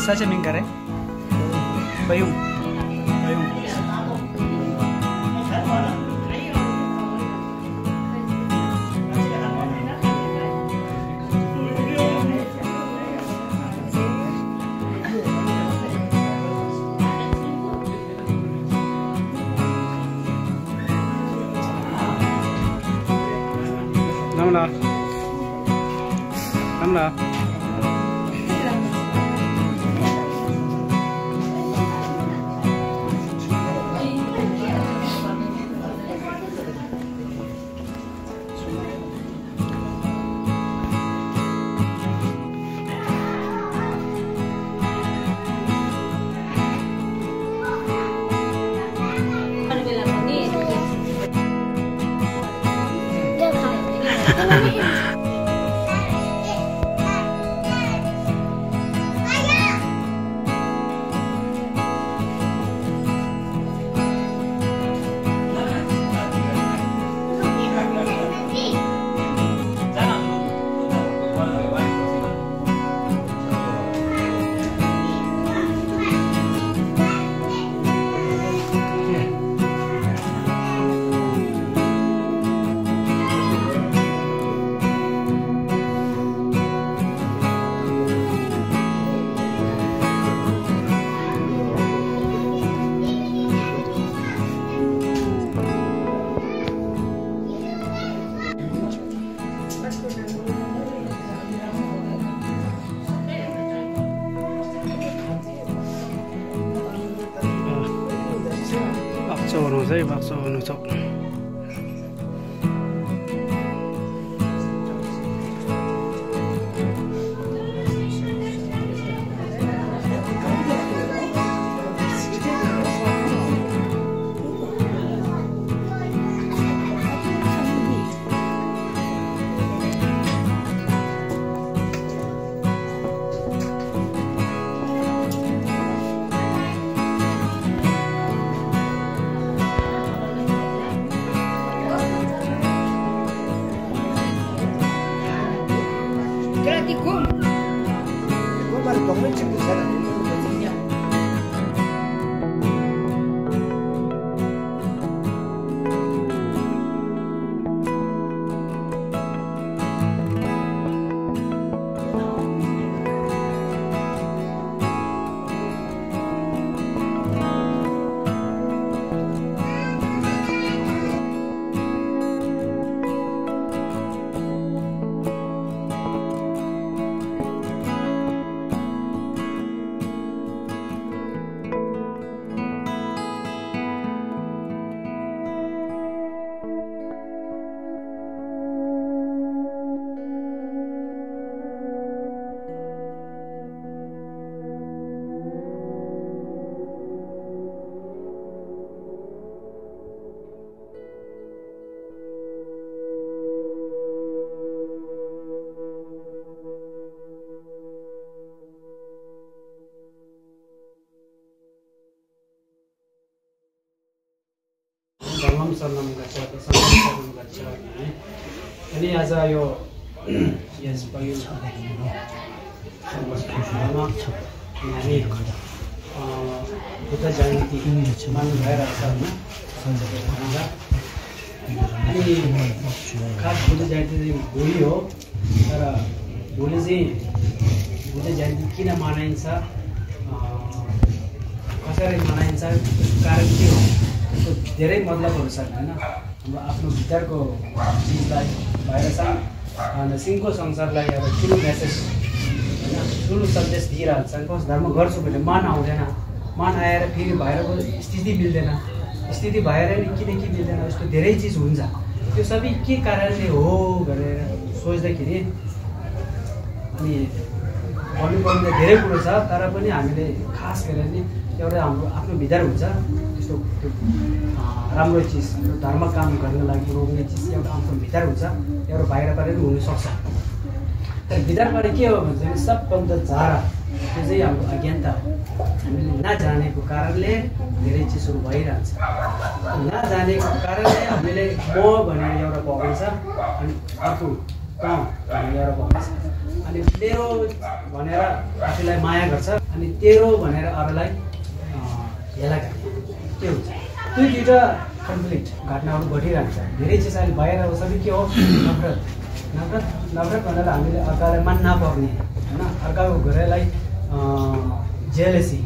saja mingkare. Bayung. Bayung. Namna. Namna. Bakso nusok. Salam gacha ini aja yo yes bayu ini buta jayanti man bhayera cha हैन अनि खास बुद्ध जयन्ती चाहिँ भोलि हो तर भोलि चाहिँ बुद्ध जयन्ती किन मनाइन्छ कसरी मनाइन्छ कारण के हो धेरै मतलबहरु छन् हैन हाम्रो आफ्नो भित्रको चीजलाई बाहिर सिंहको संसारलाई एउटा ठुलो मेसेज हैन ठुलो सन्देश दिइरहेको छ कस धर्म गर्छु भने मान आउँदैन मान आएर फेरि बाहिरको स्थिति मिल्दैन स्थिति भएर नि किन मिल्दैन यस्तो धेरै चीज हुन्छ त्यो सबै के कारणले हो भनेर सोच्दाखेरि अनि भन्नुपर्ने धेरै कुरा छ तर पनि हामीले खास गरेर नि एउटा हाम्रो आफ्नो भित्र हुन्छ त्यस्तो राम्रो चीज धर्म काम गर्न लागि रोक्ने चीज एउटा आफ्नो भित्र हुन्छ एउटा बाहिरबाट पनि हुन सक्छ तर भित्रबाट के हो भने सबभन्दा जारा त्यो चाहिँ हाम्रो अज्ञानता हो हामीले नजानेको कारणले धेरै चीजहरु भइरहन्छ नजानेको कारणले हामीले म भनेर एउटा पक्रिन्छ अनि अर्को भनेर एउटा भन्छ। अनि मेरो भनेर आफूलाई माया गर्छ अनि तेरो भनेर अरूलाई हेला गर्ने के हुन्छ। त्यो दुईवटा कन्फ्लिक्ट घटनाहरू घटिरहन्छ। धेरै चिज अहिले बाहिर सबै के हो नफरत नफरत नफरत भनेर हामीले अर्कालाई मान नपर्ने होइन, अर्काको घरलाई जेलेसी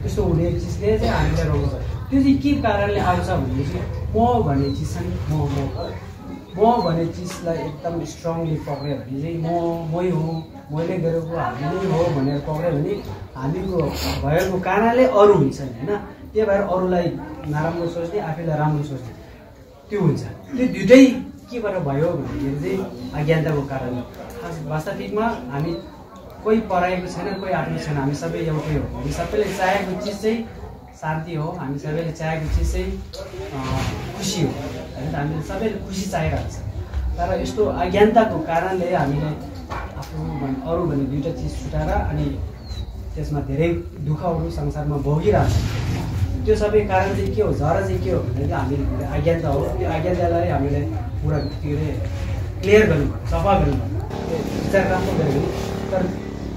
त्यस्तो हुने चिजले चाहिँ हामीलाई रोक्छ। त्यो चाहिँ के कारणले आउँछ भनेपछि म भन्ने चिज छ नि म भन्ने चिजलाई एकदम स्ट्रङली पक्रियो भने चाहिँ मै हो मैले गरेको हामी नै हो भनेर पक्रियो भने हामीको भएको कारणले अरू हुन्छ नि होइन। त्यही भएर अरूलाई नराम्रो सोच्ने आफैलाई राम्रो सोच्ने त्यो हुन्छ। त्यो दुइटै केबाट भयो भन्दाखेरि चाहिँ अज्ञानताको कारणले। खास वास्तविकमा हामी कोही पराएको छैन कोही आफ्नो छैन, हामी सबै एउटै हो। हामी सबैले चाहेको चिज चाहिँ शान्ति हो, हामी सबैले चाहेको चिज चाहिँ खुसी हो होइन। हामीले सबैले खुसी चाहिरहेको छ तर यस्तो अज्ञानताको कारणले हामीले आफ्नो अरू भन्ने दुईवटा चिज छुटाएर अनि त्यसमा धेरै दुःखहरू संसारमा भोगिरहेको छ। त्यो सबै कारण चाहिँ के हो जरा चाहिँ के हो भने हामीले अज्ञानता हो। त्यो अज्ञानतालाई हामीले पुरा के अरे क्लियर गर्नुपर्छ, सफा गर्नुपर्छ, विचार राम्रो गऱ्यो भने। तर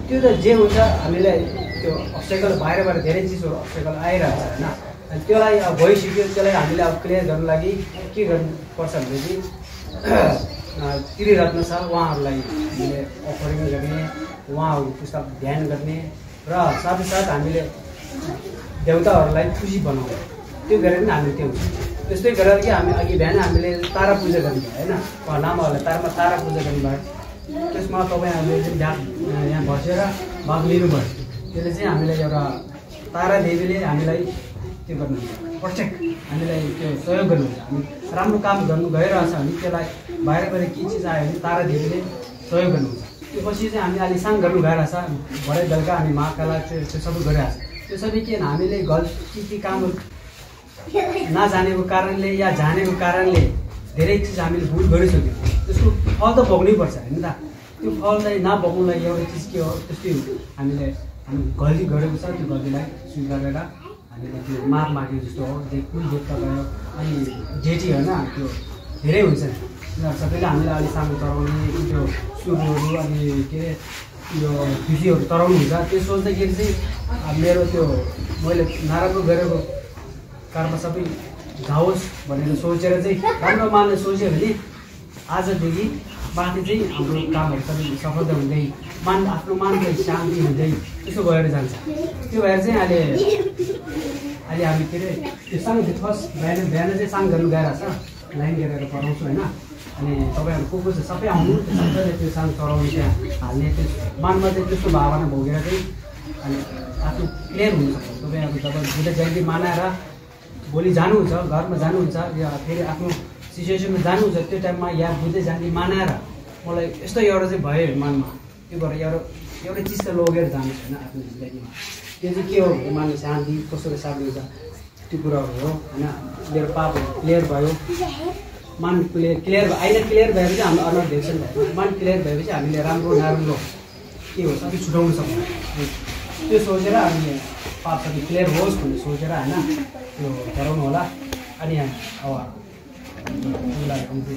त्यो त जे हुन्छ हामीलाई त्यो अब्स्टेकल बाहिरबाट धेरै चिजहरू अब्स्टेकल आइरहेको छ होइन। अनि त्यसलाई अब भइसक्यो त्यसलाई हामीले अब क्लियर गर्नु लागि के गर्नुपर्छ भने चाहिँ त्रिरत्न छ उहाँहरूलाई हामीले अफरिङ गर्ने, उहाँहरूको पुस्तक ध्यान गर्ने र साथै हामीले देवताहरूलाई खुसी बनाउने। त्यो गरेर पनि हामीले त्यो हुन्छ। त्यस्तै गरेर कि हामी अघि बिहान हामीले तारा पूजा गर्नुभयो होइन, उहाँ लामाहरूलाई तारा पूजा गर्नुभयो। त्यसमा तपाईँहरूले चाहिँ यहाँ बसेर भाग लिनुभयो। त्यसले चाहिँ हामीलाई एउटा तारा देवीले हामीलाई त्यो गर्नुहुन्छ प्रत्येक हामीलाई त्यो सहयोग गर्नुहुन्छ। हामी राम्रो काम गर्नु गइरहेछ भने त्यसलाई बाहिरबाट के चिज आयो भने तारा देवीले सहयोग गर्नुहुन्छ। त्यो पछि चाहिँ हामी अहिले साङ गर्नु गइरहेछ भरे बेलुका हामी महाकाला त्यो सबै गरिरहेछ। त्यो सबै के हामीले गल्ती के कामहरू नजानेको कारणले या जानेको कारणले धेरै चिज हामीले भुल गरिसक्यौँ। त्यसको फल त भोग्नैपर्छ होइन त। त्यो फल चाहिँ नभोग्नुलाई एउटा चिज के हो त्यस्तै हामी गल्ती गरेको छ त्यो गल्तीलाई स्वीकार गरेर हामीले त्यो माफ माग्यो जस्तो हो। कुल देवता भयो अनि जेठी होइन त्यो धेरै हुन्छ नि उनीहरू सबैले हामीले अलिक सानो चढाउने त्यो सुरुहरू अनि के अरे यो खुसीहरू तराउनु हुन्छ। त्यो सोच्दाखेरि चाहिँ मेरो त्यो मैले नराम्रो गरेको कर्म सबै जाओस् भनेर सोचेर चाहिँ राम्रो मान्ने सोच्यो भने आजदेखि माथि चाहिँ हाम्रो कामहरू सबै सफलता हुँदै आफ्नो मानको शान्ति हुँदै त्यसो गएर जान्छ। त्यो भएर चाहिँ अहिले हामी के अरे त्यो साङ फर्स्ट बिहान चाहिँ साङ गर्नु गइरहेको छ लाइन गरेर पढाउँछु होइन। अनि तपाईँहरू को छ सबै आउनु सबैले त्यो साङ चढाउनु त्यहाँ हाल्ने त्यो मनमा चाहिँ त्यस्तो भावना भोगेर चाहिँ अनि आफ्नो क्लियर हुनसक्छ। तपाईँहरू जब बुद्ध जयन्ती मनाएर भोलि जानुहुन्छ घरमा जानुहुन्छ या फेरि आफ्नो सिचुएसनमा जानुहुन्छ त्यो टाइममा या बुद्ध जयन्ती मनाएर मलाई यस्तो एउटा चाहिँ भयो मनमा त्यो गरेर एउटा चिज त लगेर जानुहोस् होइन आफ्नो जिन्दगीमा। त्यो चाहिँ के हो भने मान्नु शान्ति कसरी साथ हुन्छ त्यो कुराहरू हो होइन। मेरो पापहरू क्लियर भयो मन क्लियर भयो अहिले क्लियर भएपछि हाम्रो अनुहार देख्छन् भयो। मन क्लियर भएपछि हामीले राम्रो नराम्रो के हो सबै छुटाउनु सक्छौँ। त्यो सोचेर हामीले पाप सबै क्लियर होस् भन्ने सोचेर होइन त्यो गराउनु होला। अनि अब उसलाई हुन्छ